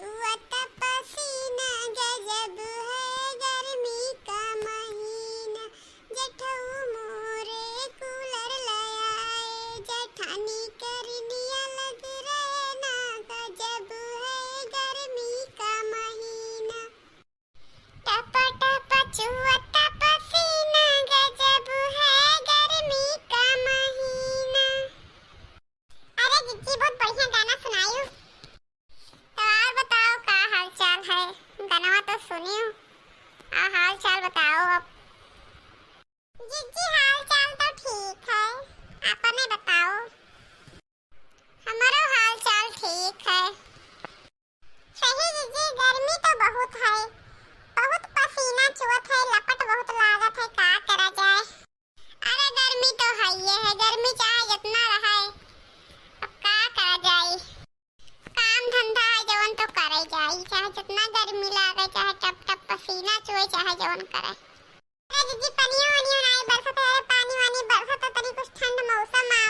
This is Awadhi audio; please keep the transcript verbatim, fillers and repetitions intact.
चुअत पसीना गजब है गर्मी का महीना, जेठऊ मोरे कूलर लयाए, जेठानी करनिया लग रहे ना, गजब है गर्मी का महीना। टप टप चुअत पसीना, गजब है गर्मी का महीना। अरे जिज्जी, बहुत बढ़िया गाना सुनायू। तो और बताओ, का हाल चाल है? गनवा तो सुनियो, आ हाल चाल बताओ अब। जिज्जी, हाल चाल तो ठीक है, अपने बताओ। हमारो हाल चाल ठीक है। सही जिज्जी, गर्मी तो बहुत है, बहुत पसीना चुअत है, लपट बहुत लागत है, का करा जाए? अरे गर्मी तो है, ये है गर्मी, चाहे जितना रहे, अब का करा जाए? काम धंधा है जवन तो करे जाई, चाहे जितना गर्मी लागे, चाहे टप टप पसीना चुए, चाहे जवन करे। अरे जिज्जी, पनियो वनियो नाई बरसत है, अरे पानी वानी बरसत तो तनी कुछ ठंड मौसम आ